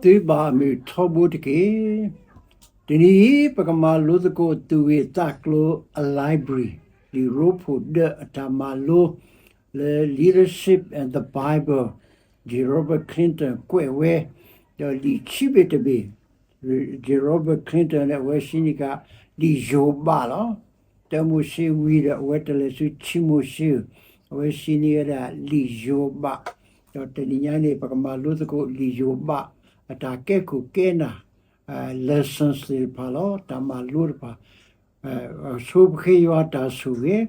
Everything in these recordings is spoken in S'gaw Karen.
သုဘၣ်မုၢ်ထီဘိတက့ၢ်. တနံၤအံၤ ပကမၤလိသကိးသူၣ်ဂ့ၢ်သးကျိၤအ library လံာ်ရိဖှိၣ်ဒၢးအတၢ်မၤလိ လၢ Leadership and the Bible, J Robert Clinton ကွဲးဝဲ, ဒီးလံာ်ခံဘ့ၣ်တဘ့ၣ်, J Robert Clinton န့ၣ် အဝဲစံးန့ၢ်က့ၤ လံာ်ယိၤဘးလီၤ. တၢမိၤၡ့ဝံၤဒီး အဝဲတလဲၤဆူခံမိၤၡ့ဧိၤ, အဝဲစံးန့ၢ်ဝဲဒၣ်လံာ်ယိၤဘး, ဒီးတနံၤညါန့ၣ် ပကမၤလိသကိးလံာ်ယိၤဘး အတၢ်ကဲခိၣ်ကဲနၢ် lessons သ့ၣ်တဖၣ်လီၤ, တၢ်မၤလိတဖၣ် ဆိပဃ့ယွၤတၢ်ဆိၣ်ဂ့ၤ.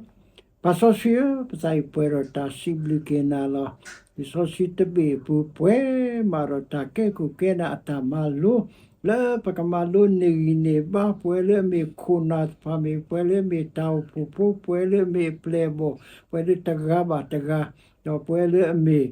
ပၢ်စီဆှံဧၢ, ပသးအံၤပှဲၤဒီးတၢ်စံးဘျုးက့ၤနၤလီၤ. လံာ်စီဆှံတဘ့ၣ်အပူၤ ပှဲၤမးဒီးတၢ်ကဲခိၣ်ကဲနၢ်အတၢ်မၤလိ, လၢပကမၤလိန့ၢ်ဂံၢ်န့ၢ်ဘါ, ပှဲၤလၢအမ့ၢ်ခိၣ်နၢ်တဖၣ်မ့ၢ်, ပှဲၤလၢအမ့ၢ်တၢ်အိၣ်ဖှိၣ်ဖိ, ပှဲၤလၢအမ့ၢ်အပျဲၢ်အဘီၣ်, ပှဲၤလၢတဂၤဘၣ်တဂၤ, ဒီးပှဲၤလၢအမ့ၢ်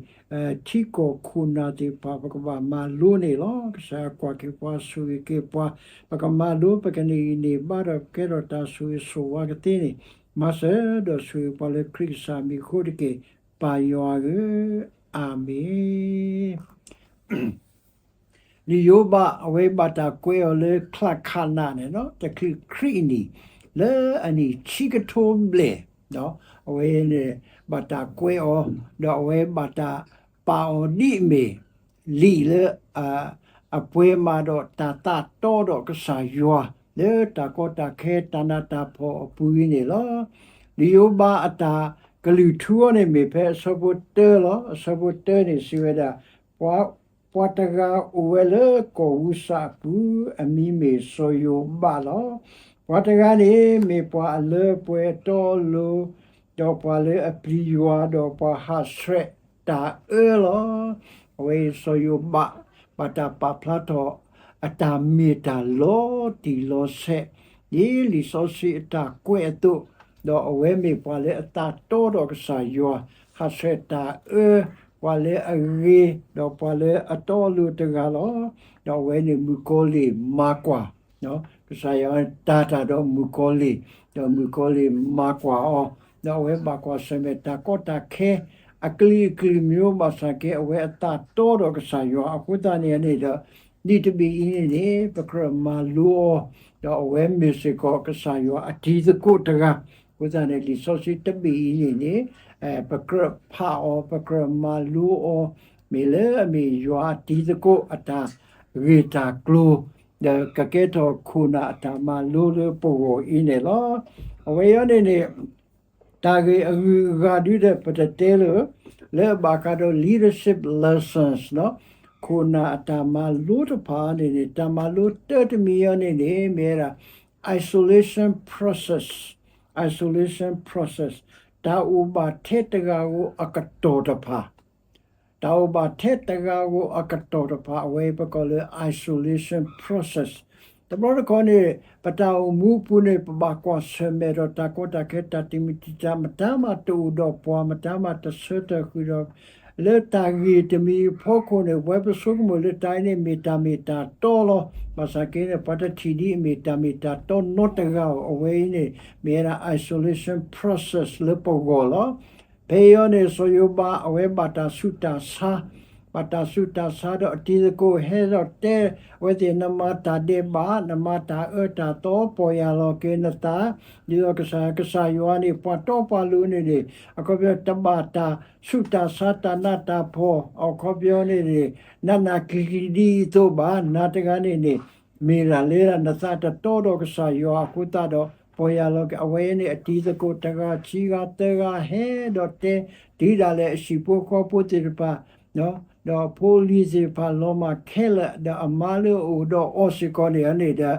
ထံကီၢ်ခိၣ်နၢ်သ့ၣ်တဖၣ် ပကဘၣ်မၤလိန့ၢ်လီၤ. ကစၢ်ယွၤကွၢ်က့ၤပှၤ ဆိၣ်ဂ့ၤက့ၤပှၤ, ပကမၤလိ ပကန့ၢ်ဂံၢ်န့ၢ်ဘါဒီး ပကဲထီၣ်တၢ်ဆိၣ်ဂ့ၤဆိၣ်ဝါကသ့န့ၣ်, မၤစၢၤဒီးဆိၣ်ဂ့ၤပှၤလၢခရံာ်ကစၢ်မံၤအဃိတက့ၢ်. ပၢ်ယွၤဧၢ, အၤမ့ၣ်. လံာ်ယိၤဘး အဝဲဘၣ်တၢ်ကွဲးအီၤလၢချါခးနးန့ၣ်လီၤ, တချုးခရံာ်အနံၣ်, လၢအနံၣ်ဆံကထိဘျဲၣ်, အဝဲန့ၣ် ဘၣ်တၢ်ကွဲးအီၤ, ဒီးအဝဲဘၣ်တၢ်ပာ်အီၤဒ်အမ့ၢ် လံာ်လၢ အပှဲၤမးဒီးတၢ်သးတီဒီးကစၢ်ယွၤ လၢတၢ်ကီတၢ်ခဲတၢ်နးတၢ်ဖှီၣ်အပူၤအံၤန့ၣ်လီၤ. လံာ်ယိၤဘးအတၢ်ကလုၢ်ထူအီၤန့ၣ် မ့ၢ်ဖဲအဆၢဖိတၢလီၤ. အဆၢဖိတၢန့ၣ်စံးဝဲဒၣ်, ပှၤတဂၤအိၣ်ဝဲလၢကီၢ်ဝူစၣ်အပူၤ, အမံၤမ့ၢ်စီၤယိၤဘးလီၤ. ပှၤတဂၤန့ၣ် မ့ၢ်ပှၤအလၢပှဲၤအတီအလိၤ, ဒီးပှၤလၢအပျံၤယွၤ, ဒီးပှၤဟးဆှဲးတၢ်အၢလီၤ. အဝဲအံၤစီၤယိၤဘး ဘၣ်တၢ်ပာ်ဖျါထီၣ် အတၢ်မ့ၢ်တၢ်လီၤတံၢ်လီၤဆဲး ဒ်လံာ်စီဆှံအတၢ်ကွဲးအသိး, ဒီးအဝဲမ့ၢ်ပှၤလၢအသးတီဒီးကစၢ်ယွၤ, ဟးဆှဲးတၢ်အၢ, ပှၤလၢအဂ့ၤ, ဒီးပှၤလၢအတီအလိၤတဂၤလီၤ. ဒီးအဝဲန့ၣ်မုၣ်ကီၤလံၢ်မၤကွၢ် ကစၢ်ယွၤတၤတၢ်ဒီးမုၣ်ကီၤလံၢ်, ဒီးမုၣ်ကီၤလံၢ်မၤကွၢ်အီၤ, ဒီးအဝဲဘၣ်ကွၢ်ဆၢၣ်မဲာ်တၢ်ကီတၢ်ခဲ အကလုာ်ကလုာ်မံၤ ဘၣ်ဆၣ်က့ အဝဲအသးတီဒီးကစၢ်ယွၤ အဃိသတးန့ၣ်န့ၣ်ဒီး လံာ်တဘ့ၣ်အံၤန့ၣ်န့ၣ် ပကြၢးမၤလိအီၤ, ဒီးအဝဲမ့ၢ်စ့ၢ်ကီးကစၢ်ယွၤအတံၤသကိးတဂၤ, အဃိသတးန့ၣ် လံာ်စီဆှံတဘ့ၣ်အံၤန့ၣ်န့ၣ် ပကြၢးဖးအီၤ ပကြၢးမၤလိအီၤ, မ့ၢ်လၢအမ့ၢ်ယွၤအတံၤသကိးအတၢ်ဂ့ၢ်တၢ်ကျိၤ ဒီးကကဲထီၣ်ခိၣ်နၢ်အတၢ်မၤလိလၢပဂီၢ်အံၤန့ၣ်လီၤ. အဝဲအံၤန့ၣ်န့ၣ် တၢ်ဂ့ၢ်အဂုၤအဂၤဒုဒီး ပတတဲလၢၤ, လၢအဘၣ်ဃးဒီး leadership lessons ခိၣ်နၢ်အတၢ်မၤလိတဖၣ်န့ၣ်န့ၣ် တၢ်မၤလိတၢတမံၤအံၤန့ၣ်န့ၣ် မ့ၢ်ဝဲဒၣ် isolation process, isolation process တၢ်အိၣ်ဘၣ်ထဲတဂၤဧိၤအကတီၢ်တဖၣ် တၢ်အိၣ်ဘၣ်ထဲတဂၤဧိၤအကတီၢ်တဖၣ် အဝဲပကိးလၢ isolation process တဘျီတခီၣ်န့ၣ် ပတၢ်အိၣ်မူအပူၤန့ၣ် ပဘၣ်ကွၢ်ဆၢၣ်မဲာ်ဒီးတၢ်ကီတၢ်ခဲတၢ်တံာ်မုၢ်တံာ်တာ် မတၤမးတအိၣ်ဒီးပှၤ မတၤမးတဆၢထၢၣ်ဃုာ်ဒီး လၢတၢ်ဂ့ၢ်တမံၤအဖီခိၣ်န့ၣ် ပဝဲပဆိကမိၣ်လၢတၢ်အံၤန့ၣ်မ့ၢ်တၢ်မ့ၢ်တၢ်တီလီၤ. ဘၣ်ဆၣ်က့န့ၣ် ပှၤတထံၣ်ဒ်အမ့ၢ်တၢ်မ့ၢ်တၢ်တီနီတဂၤဧိၤ အဝဲအံၤန့ၣ် မ့ၢ်ဝဲဒၣ် isolation process လၢပဂီၢ်လီၤ. ဖဲအံၤန့ၣ် စီၤယိၤဘး အဝဲဘၣ်တၢ်ဆူးတၢ်ဆါ, ဘၣ်တၢ်ဆူးတၢ်ဆါဒီးအတံၤသကိးဟဲဒီးတဲ အဝဲသ့ၣ် နမၤတၢ်ဒဲးဘး, နမၤတၢ်အၢတၢ်သီ, ပီၢ်ယၢ်လီၤက့ၤနသး, ဒ်သိးကစၢ် ကစၢ်ယွၤန့ၣ် ပှၤတီပှၤလိၤန့ၣ်န့ၣ် အခီပညီ တဘၣ်တၢ်ဆူးတၢ်ဆါတၢ်နးတၢ်ဖှီၣ် အခီပညီန့ၣ်န့ၣ် နးနးကျံၤကျံၤဒ်အံၤအသိးဘၣ်. နၤတဂၤန့ၣ်န့ၣ် မ့ၢ်ဒၣ်လၢနသးတတီဒီးကစၢ်ယွၤအဃိသတးဒီး ပီၢ်ယၢ်လီၤက့ၤ အဝဲန့ၣ် အတံၤသကိးတဂၤခံဂၤသၢဂၤဟဲဒီးတဲ တုၤဒၣ်လဲာ်အဟံၣ်ဖိဃီဖိသ့ၣ်တဖၣ် ဒီးအဖိအလံၤသ့ၣ်တဖၣ်လီၤမၢ်ခဲလၢာ် ဒီးအမါလၢအအိၣ်ဒီးအီၤစ့ၢ်ကီးန့ၣ်န့ၣ်ဒီး တဲ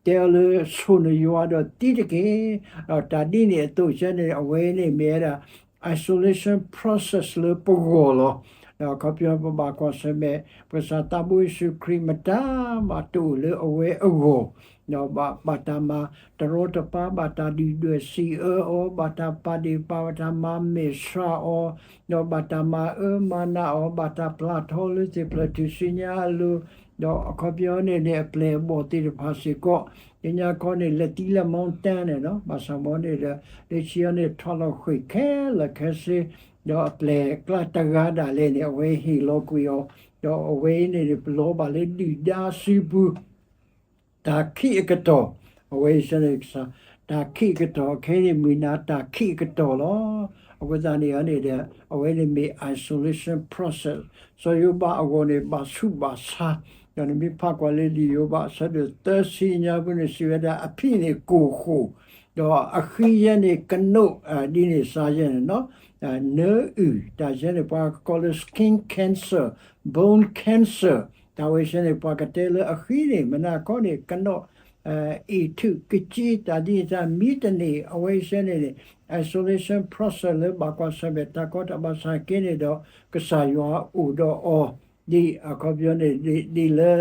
အီၤလၢဆိၣ်နယွၤဒီးသံတက့ၢ်. ဒီးတၢ်ဒ်န့ၣ်အသိးစဲန့ၣ် အဝဲန့ၣ်မ့ၢ်ဝဲဒၣ် isolation process လၢပဂီၢ်လီၤ. ဒီးအခီပညီပဘၣ်ကွၢ်ဆၢၣ်မဲာ် ပကစၢ်သးဘိယ့ၣ်ၡူးခရံာ်မတၤမးတအိၣ်လၢအဝဲအဂီၢ် ဒီးဘၣ်တၢ်မၤတရီတပါ, ဘၣ်တၢ်ဒုၣ်ဒွဲၣ်စံးအၢအီၤ, ဘၣ်တၢ်ပာ်ဒ့ၣ်ပာ်, ဘၣ်တၢ်မၤမဲာ်ဆှးအီၤ, ဒီးဘၣ်တၢ်မၤအၢမၤနးအီၤ, ဘၣ်တၢ်ပျၢ်ထီလၢသ့ၣ်ဖျၢၣ်ထူၣ်စုညါအလိၤ, ဒီးအခီပညီန့ၣ်န့ၣ် အပျဲၢ်အဘီၣ်သ့ၣ်တဖၣ်စ့ၢ်ကီး, လၢညါခီန့ၣ် လဲၤသံလၢ mountain န့ၣ်နီၤ, ဘၣ်ဆၣ်မ့ၢ်န့ၣ်ဒီး လၢခံအီၤန့ၣ် ထီၣ်လီၤဃ့ၢ်ခဲလၢာ်ခဲဆ့, ဒီးအပျဲၢ်ကျါတဂၤဒၣ်လဲာ်န့ၣ် အဝဲဟ့ၣ်လီၤကွံာ်အီၤ, ဒီးအဝဲအံၤန့ၣ်န့ၣ် ပလီၤဘၣ်လၢဒုၣ်ဒါစုပူၤ တၢ်ခံးအကတီၢ်, အဝဲအံၤန့ၣ်ကစၢ်, တၢ်ခံးအကတီၢ် ခဲအံၤန့ၣ် မုၢ်နၤတၢ်ခံးအကတီၢ်လီၤ. အဃိသတးန့ၣ်န့ၣ်ဒီး အဝဲန့ၣ်မ့ၢ် isolation process, စီၤယိၤဘးအဂီၢ်န့ၣ် ဘၣ်ဆူးဘၣ်ဆါ, ဒီးနမ့ၢ်ဖးကွၢ်လၢလံာ်ယိၤဘး အဆၢဒိၣ်သၢဆံညါပူၤန့ၣ် စံးဝဲဒၣ် အဖံးန့ၣ်ကိၢ်ဃိၣ်, ဒီးအဃံယဲန့ၣ်ကနိး, ဒ်န့ၣ်စါယဲန့ၣ်နီၤ, နၢအုၣ်, တၢ်ယဲန့ၣ် ပှၤကကိးလၢ skin cancer, bone cancer, တၢ်ဝဲဆဲန့ၣ် ပှၤကတဲလၢအဃံန့ၣ် မနၤခီန့ၣ် ကနိး, အ့ၣ်ထုးကစ့ တၢ်ဒ်န့ၣ်တၢ်မံတန့ၢ် အဝဲဆဲန့ၣ်န့ၣ် isolation process လၢဘၣ်ကွၢ်ဆၢၣ်မဲာ်တၢ်ကီတၢ်ခဲ ဘၣ်ဆၣ်က့န့ၣ်ဒီး ကစၢ်ယွၤအိၣ်ဒီးအီၤ, ဒ်အခီပညီန့ၣ် ဒ်လၢ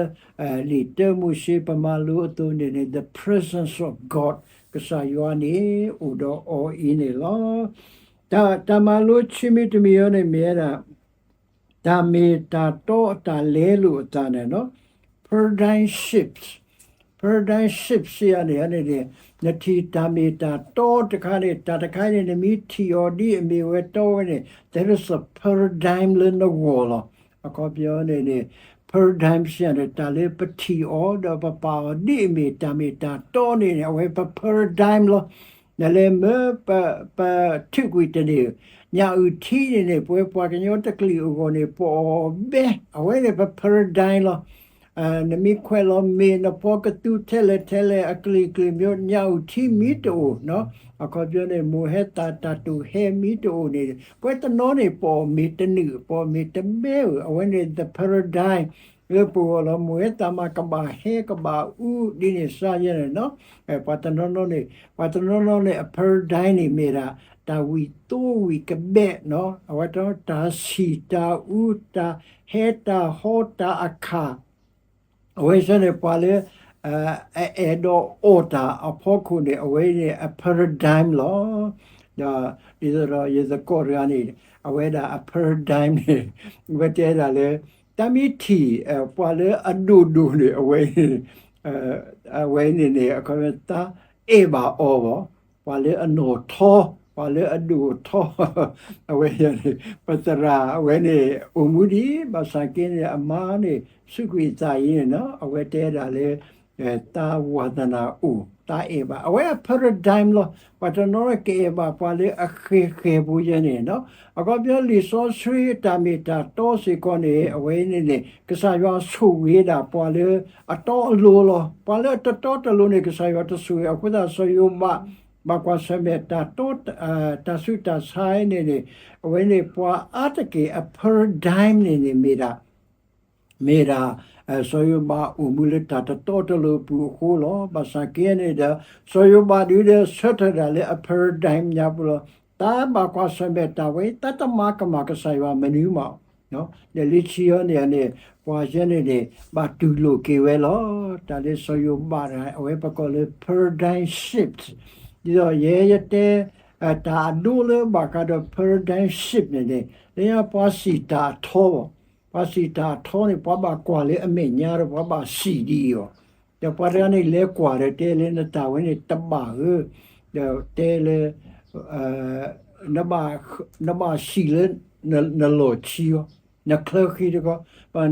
လံာ်တၢမိၤၡ့ပမၤလိအသိးန့ၣ်န့ၣ် the presence of God, ကစၢ်ယွၤန့ၣ် အိၣ်ဒီးအီၤအံၤန့ၣ်လီၤ. တၢ်မၤလိဆံးမံၤတမံၤအံၤန့ၣ်မ့ၢ်ဝဲဒၣ် တၢ်မ့ၢ်တၢ်တီအတၢ်လဲလိာ်အသးန့ၣ်နီၤ, paradigm shift, paradigm shift စံးယၤန့ၣ်န့ၣ် နထံၣ်တၢ်မ့ၢ်တၢ်တီတခါန့ၣ် တၢ်တခါန့ၣ် နမ့ၢ်ထံၣ်အီၤဒ်အမ့ၢ်ဝဲတီဝဲန့ၣ် there is a paradigm လၢနဂီၢ်လီၤ. အခီပညီန့ၣ်န့ၣ် paradigm စံးယၤန့ၣ် တၢ်လၢပထံၣ်အီၤ ဒီးပပာ်အီၤဒ်အမ့ၢ်တၢ်မ့ၢ်တၢ်တီန့ၣ်န့ၣ် အဝဲပ paradigm လီၤ. နလဲၤမၢပ ပထုးကွံာ်တန့ၢ်, ညၣ်အုၣ်ထံန့ၣ်န့ၣ် ပဝဲပှၤကညီတကလုာ်အဂီၢ်န့ၣ် ပအီၣ်ဘဲ, အဝဲန့ၣ်ပ paradigm လီၤ. နမ့ၢ်ခွဲးလီၤမ့ၤ နဖီကသူထဲလဲၣ်ထဲလဲၣ် အကလုာ်ကလုာ်မ့ၢ် ညၣ်အုၣ်ထံမ့ၢ်တအိၣ်နီၤ, အခီပညီန့ၣ် မိၢ်ဟဲသၣ်တၢ်တိာ်ဟဲမ့ၢ်တအိၣ်န့ၣ် ပဝဲတနီၤန့ၣ် ပအီၣ်မ့ၤတနုာ် ပအီၣ်မ့ၤတဘဲဧိၤ, အဝဲန့ၣ် the paradigm လၢပဂီၢ်လီၤ. မိၢ်ဟဲသၣ်မးကဘၣ်ဟဲကဘၣ်အူဒ်န့ၣ်စါယဲန့ၣ်နီၤ, ပှၤတနီၤနီၤန့ၣ် ပှၤတနီၤနီၤန့ၣ် အ paradigm န့ၣ်မ့ၢ်ဒၣ် တၢ်ဝံၣ်သိဝံၣ်ကဘဲးနီၤ, အဝဲတၢ်ဆံၣ်တၢ်အူ တၢ်ဟဲတၢ်ဟီတၢ်အခၣ်, အဝဲဆဲန့ၣ် ပှၤလၢ အအဲၣ်ဒိးအီၣ်တၢ်အဖီခိၣ်န့ၣ် အဝဲန့ၣ်အ paradigm လီၤ. ဒီးဒ်သိးဒီးယသကိးတဂၤန့ၣ် အဝဲဒၣ်အ paradigm န့ၣ် အဝဲတဲဒၣ်လၢ တၢ်မ့ၢ်ထံၣ် ပှၤလၢအဒိၣ်ဒိၣ်န့ၣ် အဝဲ အဝဲန့ၣ်န့ၣ် အခီပညီ တၢ်အဲၣ်ဘၣ်အီၤဘၣ်, ပှၤလၢအနီၢ်ထီ ပှၤလၢအဒိၣ်ထီ အဝဲန့ၣ် ပသရၣ်အဝဲန့ၣ် အိၣ်မူဒံး ဘၣ်ဆၣ်က့န့ၣ် အမါန့ၣ် စူးကွံာ်အသးအံၤန့ၣ်နီၤ အဝဲတဲဒၣ်လၢ တၢ်ဝါသနာအိၣ် တၢ်အဲၣ်ဘၣ် အဝဲအ paradigm လီၤ. ပှၤတနီၤကအဲၣ်ဘၣ်ပှၤလၢအဃဲၤဃဲၤဖိယဲန့ၣ်နီၤ. အခီပညီလံာ်စီဆှံတၢ်မ့ၢ်တၢ်တီစ့ၢ်ကီးန့ၣ် အဝဲန့ၣ်န့ၣ် ကစၢ်ယွၤဆိၣ်ဂ့ၤဒၣ်ပှၤလၢအတီအလိၤလီၤ. ပှၤလၢအတတီတလိၤန့ၣ် ကစၢ်ယွၤတဆိၣ်ဂ့ၤ အဃိသတး စီၤယိၤဘး ဘၣ်ကွၢ်ဆၢၣ်မဲာ်တၢ်တီ တၢ်ဆူးတၢ်ဆါန့ၣ်န့ၣ် အဝဲန့ၣ်ပှၤအါတက့ၢ်အ paradigm န့ၣ်န့ၣ် မ့ၢ်ဒၣ် မ့ၢ်ဒၣ် စီၤယိၤဘးအိၣ်မူလၢတၢ်တတီတလိၤအပူၤအဃိလီၤ. ဘၣ်ဆၣ်က့န့ၣ်ဒီး စီၤယိၤဘးဒုးဒီးဆၢထၢၣ်ဒၣ်လၢအ paradigm ညါပူၤလီၤ. တၢ်ဘၣ်ကွၢ်ဆၢၣ်မဲာ်တၢ်ဝဲ တၢ်တမၤကမၣ်ကစၢ်ယွၤမနုၤမး ဒီးလၢခံအီၤန့ၣ်န့ၣ် ပှၤယဲန့ၣ်န့ၣ် ဘၣ်တူၢ်လိာ်က့ၤဝဲလီၤ. တၢ်လၢစီၤယိၤဘးတဂၤ အဝဲပကိးလၢ paradigm shift ဒ်သိးယဲယတဲ တၢ်အဒိလၢဘၣ်ဃးဒီး paradigm shift န့ၣ်န့ၣ် လၢညါပှၤစံၣ်တၢ်အထီဘၣ် ပှၤစံၣ်တၢ်အထီန့ၣ် ပှၤဘၣ်ကွၢ်လၢအမဲာ်ညါဒီး ပှၤဘၣ်စံၣ်ဒ်အံၤအီၤ, ဒီးပှၤတဂၤန့ၣ် လဲၤကွၢ်ဒီးတဲလၢနတၢ်ဝဲန့ၣ်တဘၣ်ဧၢ, ဒီးတဲလၢ နဘၣ်စံၣ်လၢနလီၢ်ခံအီၤ, နချၢဃံတခီ,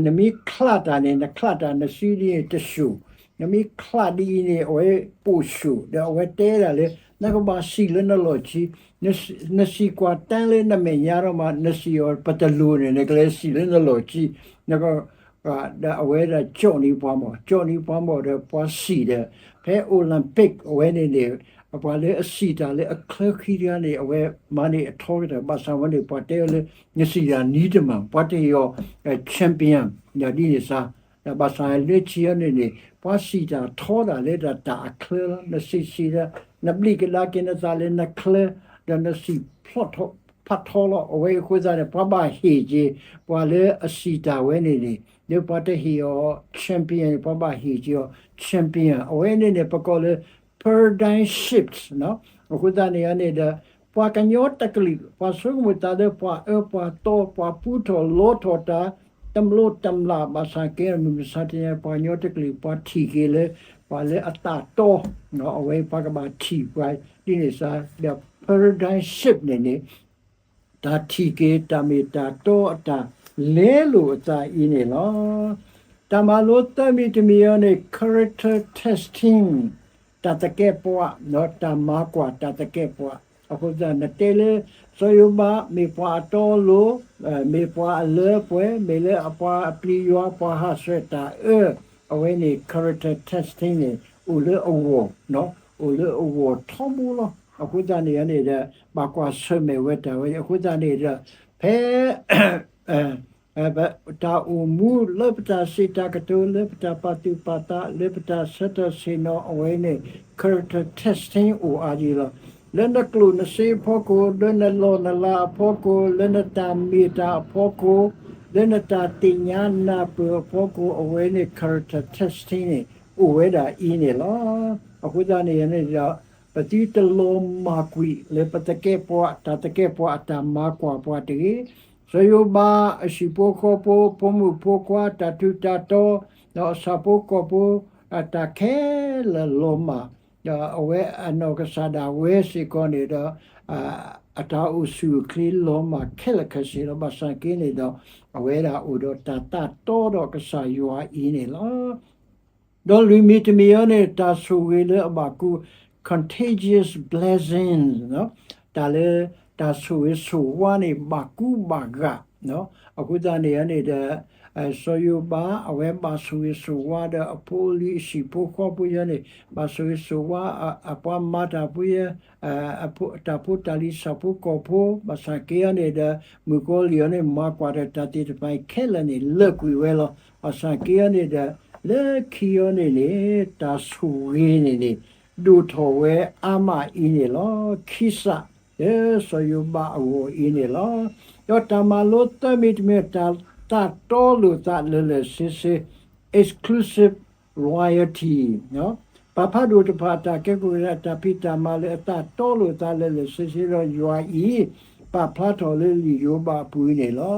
နမ့ၢ်ချးတၢ်န့ၣ် နချးတၢ်နစုဒ်န့ၣ်တဆူၣ်, နမ့ၢ်ချးဒ်အံၤန့ၣ် အဝဲပိာ်ဆူၣ်, ဒီးအဝဲတဲဒၣ်လၢ နကဘၣ်စံၣ်လၢနလီၢ်ခံ, နစံၣ်ကွၢ်တၢ်လၢနမဲာ်ညါဒီးမး နစံၣ်အီၤပတလိၤန့ၣ် နကလဲၤစံၣ်လၢနလီၢ်ခံ, နက ဒီးအဝဲဒၣ်ကၠီၣ်နံၤပှၤမီၢ်, ကၠီၣ်နံၤပှၤမီၢ်ဒီးပှၤစံၣ်ဒီး ဖဲ Olympic အဝဲန့ၣ်န့ၣ် ပှၤလၢအစံၣ်တၢ်လၢအချၢဃံတဂၤန့ၣ် အဝဲမၤန့ၢ်အထီကတၢၢ်, ဘၣ်ဆၣ်ဝဲန့ၣ် ပှၤတဲဝဲလၢ နစံၣ်တၢ်နံၤတမံၤ ပှၤတဟ့ၣ်အီၤ champion ဒ်န့ၣ်စါ, ဒီးဘၣ်ဆၣ်လၢခံအီၤန့ၣ်န့ၣ် ပှၤစံၣ်တၢ်ထီတၢ်လၢတၢ်အချၢလီၤ. နစံၣ်စံၣ်ဒီး နဘျံးကဒါက့ၤနသးလၢနချၢ, ဒီးနစံၣ်ဖျိးထီၣ် ဖးထီလီၤ. အဝဲအဃိသတးန့ၣ် ပှၤဘၣ်ဟ့ၣ်က့ၤ ပှၤလၢအစံးတၢ်ဝဲန့ၣ်န့ၣ် လၢပှၤတဟ့ၣ်အီၤ champion န့ၣ် ပှၤဘၣ်ဟ့ၣ်က့ၤအီၤ champion အဝဲန့ၣ်န့ၣ် ပကိးလၢ paradigm shift အဃိသတးန့ၣ်န့ၣ်ဒီး ပှၤကညီတကလုာ် ပှၤဆိကမိၣ်သးလၢပှၤအၢပှၤသီ ပှၤပူထီၣ်လီထီၣ်တၢ် တမျိးတမျာ် ဘၣ်ဆၣ်က့ မုၢ်မဆါတနံၤ ပှၤကညီတကလုာ် ပှၤထံၣ်က့ၤလၢ ပှၤလၢအသးတီ အဝဲပှၤကဘၣ်ထံၣ်ပှၤ ဒ်န့ၣ်စ့ၢ် ဒီး paradigm shift န့ၣ်န့ၣ် တၢ်ထံၣ်က့ၤတၢ်မ့ၢ်တၢ်တီအတၢ်လဲလိာ်အသးအံၤန့ၣ်လီၤ. တၢ်မၤလိသၢမံၤတမံၤအံၤန့ၣ် character testing တၢ်သကဲးပဝး တၢ်မၤကွၢ်တၢ်သကဲးပဝး အဃိသတး နတဲလၢ စီၤယိၤဘး မ့ၢ်ပှၤအတီအလိၤ မ့ၢ်ပှၤအလၢအပှဲၤ မ့ၢ်လၢအပှၤအပျံၤယွၤ ပှၤဟးဆှဲးတၢ်အၢ အဝဲန့ၣ် character testing န့ၣ် အိၣ်လၢအဂီၢ် အိၣ်လၢအဂီၢ်ထီဘိလီၤ. အဃိသတးန့ၣ်န့ၣ်ဒီး ဘၣ်ကွၢ်ဆၢၣ်မဲာ်ဝဲတၢ်ဝဲ အဃိသတးန့ၣ်ဒီး ဖဲ တၢ်အိၣ်မူလၢပတၢ်စံးတၢ်ကတိၤ လၢပတၢ်ပာ်သူၣ်ပာ်သး လၢပတၢ်ဆၢထၢၣ်ဆ့ၣ်နီၤအဝဲန့ၣ် character testing အိၣ်အါဒံးလီၤ. လၢနကျိၣ်နစ့အဖီခိၣ် လၢနလီၢ်နလၤအဖီခိၣ် လၢနတၢ်မ့ၢ်တၢ်အဖီခိၣ် လၢနတၢ်သ့ၣ်ညါနၢ်ပၢၢ်အဖီခိၣ် အဝဲန့ၣ် character testing န့ၣ် အိၣ်ဝဲဒၣ်အံၤန့ၣ်လီၤ. အဃိသတးန့ၣ်န့ၣ်ဒီး ပသုတလီၤမၢ်ကွံာ်လၢပသကဲးပဝး တၢ်သကဲးပဝးအတၢ်မၤကွၢ်ပှၤတဂ့ၤ. စီၤယိၤဘးအဟံၣ်ဖိဃီဖိ ဖိမုၣ်ဖိခွါ တၢ်ထူးတၢ်တီၤ ဒီးအဆၣ်ဖိကီၢ်ဖိ အတၢ်ခဲလၢာ်လီၤမၢ် ဒီးအဝဲအနီၢ်ကစၢ်ဒၣ်ဝဲစ့ၢ်ကီးန့ၣ်ဒီး အတၢ်အိၣ်ဆူၣ်အိၣ်ချ့လီၤမၢ်ခဲလၢာ်ခဲဆ့လီၤ. ဘၣ်ဆၣ်က့န့ၣ်ဒီး အဝဲဒၣ်အိၣ်ဒီးတၢ်သးတီဒီးကစၢ်ယွၤအံၤန့ၣ်လီၤ. ဒီးလွံၢ်မံၤတမံၤအံၤန့ၣ် တၢ်ဆိၣ်ဂ့ၤလၢအဘၣ်ကူ contagious blessings တၢ်လၢ တၢ်ဆိၣ်ဂ့ၤဆိၣ်ဝါန့ၣ် ဘၣ်ကူဘၣ်ဂာ် အဃိသတးန့ၣ်န့ၣ်ဒီး စီၤယိၤဘး အဝဲဘၣ်ဆိၣ်ဂ့ၤဆိၣ်ဝါဒီးအဖိအလံၤအဟံၣ်ဖိဃီဖိအံၤန့ၣ် ဘၣ်ဆိၣ်ဂ့ၤဆိၣ်ဝါ အပှၤမၤတၢ်ဖိအံၤ တၢ်ဖိတၢ်လံၤဆၣ်ဖိကီၢ်ဖိ ဘၣ်ဆၣ်က့အံၤန့ၣ်ဒီး မုၣ်ကီၤလံၢ်အံၤန့ၣ် မၤကွၢ်ဒီးတၢ်သ့ၣ်တဖၣ်အံၤခဲလၢာ်န့ၣ် လၢာ်ကွံာ်ဝဲလီၤ. ဘၣ်ဆၣ်က့အံၤန့ၣ်ဒီး လၢခံအံၤန့ၣ်န့ၣ် တၢ်ဆိၣ်ဂ့ၤန့ၣ်န့ၣ် ဒိၣ်ထီၣ်ဝဲအါမးအံၤန့ၣ်လီၤ. ခံစး လၢစီၤယိၤဘးအဂီၢ်အံၤန့ၣ်လီၤ. ဒီးတၢ်မၤလိသၢမံၤတမံၤ တၢ်သးတီလိာ်သးလၢာ်လၢာ်ဆ့ဆ့ exclusive loyalty ပာ်ဖးဒိၣ်တဖၣ်အတၢ်ကဲခိၣ်ကဲနၢ် တၢ်ဖံးတၢ်မၤလၢအသးတီလိာ်သးလၢာ်လၢာ်ဆ့ဆ့ဒီးယွၤအံၤ ပာ်ဖျါထီၣ်လၢလံာ်ယိၤဘးအပူၤန့ၣ်လီၤ.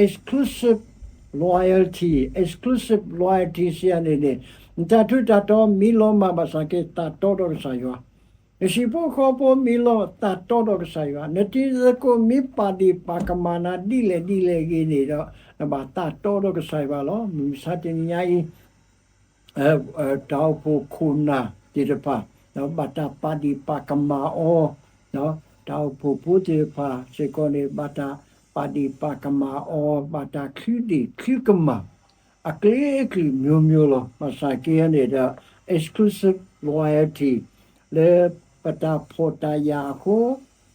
Exclusive loyalty, exclusive loyalty စံးယၤန့ၣ်န့ၣ် နတၢ်ထူးတၢ်တီၤမ့ၢ်လီၤမၢ်ဘၣ်ဆၣ်က့ သးတီဒီးကစၢ်ယွၤ, နဟံၣ်ဖိဃီဖိမ့ၢ်လီၤ သးတီဒီးကစၢ်ယွၤ, နတံၤသကိးမ့ၢ်ပာ်ဒ့ၣ်ပာ်ကမၣ်နၤဒ်လဲၣ်ဒ်လဲၣ်ဂ့ၤန့ၣ်ဒီး နဘၣ်သးတီဒီးကစၢ်ယွၤလီၤ. မုၢ်မဆါတနံၤညါအံၤ တၢ်အိၣ်ဖှိၣ်ခိၣ်နၢ်သ့ၣ်တဖၣ် ဘၣ်တၢ်ပာ်ဒ့ၣ်ပာ်ကမၣ်အီၤ, တၢ်အိၣ်ဖှိၣ်ဖိသ့ၣ်တဖၣ်စ့ၢ်ကီးန့ၣ် ဘၣ်တၢ်ပာ်ဒ့ၣ်ပာ်ကမၣ်အီၤ, ဘၣ်တၢ်ချုးဒ့ၣ်ချုးကမၣ် အကျ့အကျံၤမျိုးမျိုးလီၤ. ဘၣ်ဆၣ်က့န့ၣ်ဒီး exclusive loyalty လၢပတၢ်ဖှီၣ်တၢ်ယာ်အဃိ,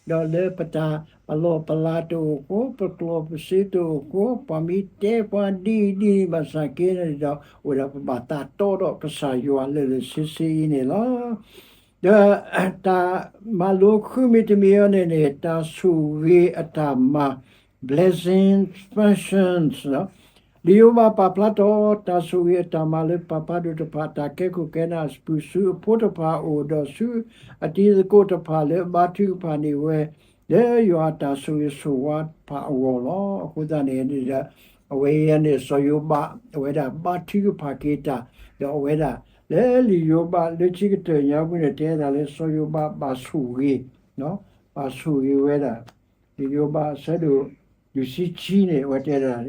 ဒီးလၢပတၢ်ပလီၢ်ပလၤတအိၣ်အဃိ, ပကျိၣ်ပစ့တအိၣ်အဃိ, ပှၤမ့ၢ်တဲပှၤဒ်အံၤဒ်အံၤ ဘၣ်ဆၣ်က့န့ၣ်ဒီး အိၣ်ဒၣ်ပဘၣ်သးတီဒီးကစၢ်ယွၤလၢာ်လၢာ်ဆ့ဆ့အံၤန့ၣ်လီၤ. ဒီးတၢ်မၤလိဃုမံၤတမံၤအံၤန့ၣ်န့ၣ် တၢ်ဆိၣ်ဂ့ၤအတၢ်မၤ blessing functions လံာ်ယိၤဘးပာ်ဖျါထီၣ် တၢ်ဆိၣ်ဂ့ၤအတၢ်မၤလၢပာ်ဖးဒိၣ်တဖၣ် တၢ်ကဲခိၣ်ကဲနၢ် ပူၤဆူအဖိတဖၣ်အအိၣ် ဒီးဆူအတံၤသကိးတဖၣ်လၢအဘါထုကဖၣ်န့ၢ်ဝဲ လၢယွၤအတၢ်ဆိၣ်ဂ့ၤဆိၣ်ဝါတဖၣ်အဂီၢ်လီၤ. အဃိသတးန့ၣ်န့ၣ်ဒီး အဝဲအံၤန့ၣ် စီၤယိၤဘး အဝဲဒၣ်ဘါထုကဖၣ်က့ၤတၢ် ဒီးအဝဲဒၣ် လၢလံာ်ယိၤဘးလၢခံကတၢၢ်ညါပူၤန့ၣ် တဲဒၣ်လၢစီၤယိၤဘးဘၣ်ဆိၣ်ဂ့ၤ ဘၣ်ဆိၣ်ဂ့ၤဝဲဒၣ် လံာ်ယိၤဘးအဆၢဒိၣ် လွံၢ်ဆံခံန့ၣ် အဝဲတဲဒၣ်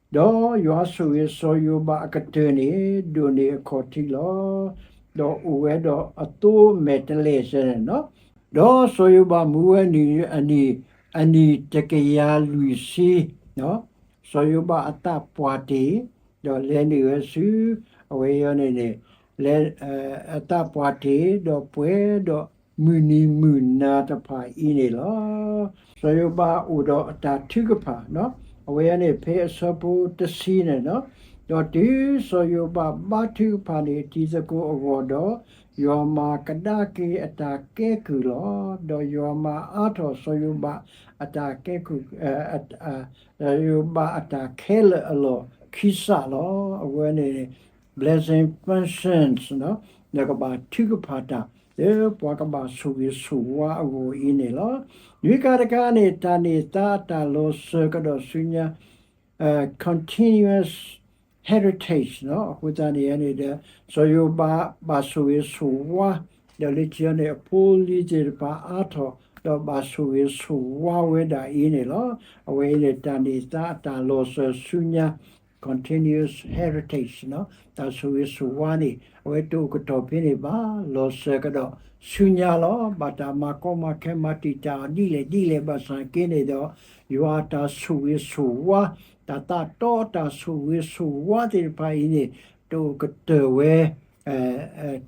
ဒီးယွၤဆိၣ်ဂ့ၤစီၤယိၤဘးအကတၢၢ်န့ၣ် ဒိၣ်န့ၢ်အခီၣ်ထံးလီၤ. ဒီးအိၣ်ဝဲဒီးအသိမဲာ်တဲးလဲးစဲန့ၣ်လီၤ. ဒီးစီၤယိၤဘးမူဝဲနံၤ အနံၣ်တကယၤလွံၢ်ဆံ, စီၤယိၤဘးအသးပှၢ်တ့ၢ်, ဒီးလဲၤနုာ်ဝဲဆူ အဝဲအံၤန့ၣ်န့ၣ် လဲၤ အသးပှၢ်တ့ၢ် ဒီးပှဲၤဒီးမုၢ်နံၤမုၢ်နၤတဖၣ်အံၤန့ၣ်လီၤ. စီၤယိၤဘးအိၣ်ဒီးအတၢ်ထုကဖၣ်, အဝဲအံၤန့ၣ် ဖဲအဆၢဖိတဆံန့ၣ်လီၤ. ဒီးတုၤစီၤယိၤဘးဘါထုကဖၣ်န့ၣ် အတံၤသကိးအဂီၢ်ဒီး ယွၤမၤကဒါက့ၤအတၢ်ကဲကုၢ်လီၤ. ဒီးယွၤမၤအါထီၣ်စီၤယိၤဘးအတၢ်ကဲကုၢ်, စီၤယိၤဘးအတၢ်ခဲလၢာ်အလီၢ်ခံစးလီၤ. အဝဲန့ၣ် blessing functions ဒီးကဘၣ်ထုကဖၣ်တၢ် လၢပှၤကဘၣ်ဆိၣ်ဂ့ၤဆိၣ်ဝါအဂီၢ်အံၤန့ၣ်လီၤ. နွံကါတကါန့ၣ် တၢ်န့ၢ်သါအတၢ်လီၤစၢၤကဒီးဆူညါ continuous heritage လီၤ. အဃိသတးန့ၣ်န့ၣ်ဒီး စီၤယိၤဘးဘၣ်ဆိၣ်ဂ့ၤဆိၣ်ဝါ, ဒီးလၢခံန့ၣ် အဖိအလံၤသ့ၣ်တဖၣ်အါထီၣ် ဒီးဘၣ်ဆိၣ်ဂ့ၤဆိၣ်ဝါဝဲဒၣ်အံၤန့ၣ်လီၤ. အဝဲအံၤန့ၣ် တၢ်န့ၢ်သါအတၢ်လီၤစၢၤဆူညါ continuous heritage လီၤ. တၢ်ဆိၣ်ဂ့ၤဆိၣ်ဝါန့ၣ် အဝဲတအိၣ်ကတီၢ်ဖဲန့ၣ်ဘၣ်, လီၤစၢၤကဒီးဆူညါလီၤ. ဘၣ်တၢ်မၤကီမၤခဲ မၤတံာ်တာ်အီၤဒ်လဲၣ်ဒ်လဲၣ်ဘၣ်ဆၣ်က့န့ၣ်ဒီး ယွၤအတၢ်ဆိၣ်ဂ့ၤဆိၣ်ဝါ, တၢ်သးတီအတၢ်ဆိၣ်ဂ့ၤဆိၣ်ဝါသ့ၣ်တဖၣ်အံၤန့ၣ် တအိၣ်ကတၢၢ်ဝဲ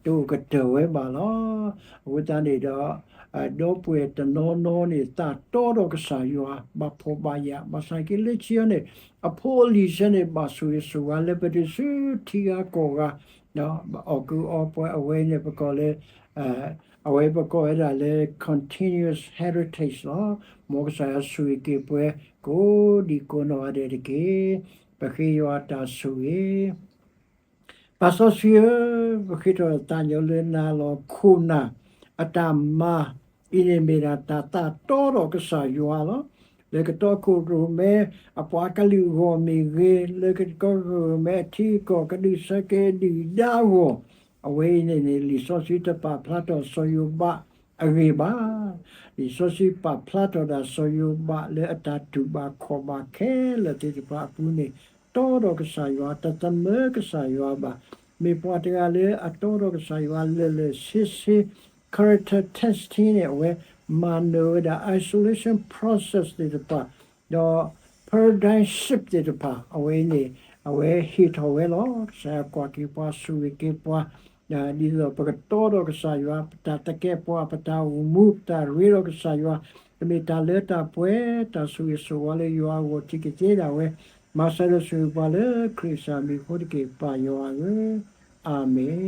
တအိၣ်ကတၢၢ်ဝဲဘၣ်လီၤ. အဃိသတးန့ၣ်ဒီး ဒီပုၢ်ဝဲၢ်တနီၤနီၤန့ၣ် သးတီဒီးကစၢ်ယွၤ ဘၣ်ဖှီၣ်ဘၣ်ယာ် ဘၣ်ဆၣ်က့လၢခံန့ၣ် အဖိအလံၤဆၢန့ၣ် ဘၣ်ဆိၣ်ဂ့ၤဆိၣ်ဝါလၢပတုၤဆူထံဂၤကီၢ်ဂၤ အီၣ်ကုးအီပှဲၤ အဝဲအံၤန့ၣ် ပကိးလၢ အဝဲပကိးဝဲဒၣ်လၢ continuous heritage လီၤ. မ်ကစၢ်ယွၤဆိၣ်ဂ့ၤက့ၤပှၤ ကိးဒံကိးနီၢ်ဂၤဒဲးတက့ၢ်. ပဃ့ယွၤအတၢ်ဆိၣ်ဂ့ၤ ပၢ်စီဆှံဧၢ, ပဃ့ထီၣ်သးညီလၢနၤလီၤ. ခိၣ်နၢ်အတၢ်မၤအံၤန့ၣ်မ့ၢ်ဒၣ်တၢ်သးတီဒီးကစၢ်ယွၤလီၤ. လၢကတီခိၣ်ရိၣ်မဲ အပှၤကလုာ်အဂီၢ်မ့ၢ်ဂ့ၤ, လၢကတီခိၣ်ရိၣ်မဲအထံအကီၢ် ကဒုးဆၢက့ၤဒုၣ်ဒါအဂီၢ်, အဝဲအံၤန့ၣ်န့ၣ် လံာ်စီဆှံတပာ်ဖျါထီၣ်စီၤယိၤဘးအဂ့ၢ်ဘၣ်. လံာ်စီဆှံပာ်ဖျါထီၣ်ဒၣ်စီၤယိၤဘးလၢအတၢ်တူၢ်ဘၣ်ခီၣ်ဘၣ်ခဲလၢာ်သ့ၣ်တဖၣ်အပူၤန့ၣ် တီဒီးကစၢ်ယွၤ တသမၢကစၢ်ယွၤဘၣ်. မ့ၢ်ပှၤတဂၤလၢအတီဒီးကစၢ်ယွၤလၢာ်လၢာ်ဆ့ဆ့ character testing န့ၣ် အဝဲမၤနၢၤဝဲဒၣ် isolation process သ့ၣ်တဖၣ် ဒီး paradigm shift သ့ၣ်တဖၣ် အဝဲန့ၣ် အဝဲဟ့ၣ်ထီၣ်ဝဲလီၤ. ကစၢ်ယွၤကွၢ်က့ၤပှၤ ဆိၣ်ဂ့ၤက့ၤပှၤ ဒ်သိးပကတီဒီးကစၢ်ယွၤ ပတၢ်သကဲးပဝး ပတၢ်အိၣ်မူ ပတၢ်ရ့ဒီးကစၢ်ယွၤ ကမ့ၢ်တၢ်လၢတၢ်ပှဲၤ တၢ်ဆိၣ်ဂ့ၤဆိၣ်ဝါလၢယွၤအဂီၢ် ထံၣ်ကသ့ဒၣ်ဝဲ မၤစၢၤဒီးဆိၣ်ဂ့ၤပှၤလၢခရံာ်ကစၢ်မံၤအဃိတက့ၢ် ပၢ်ယွၤဧၢ, အၤမ့ၣ်.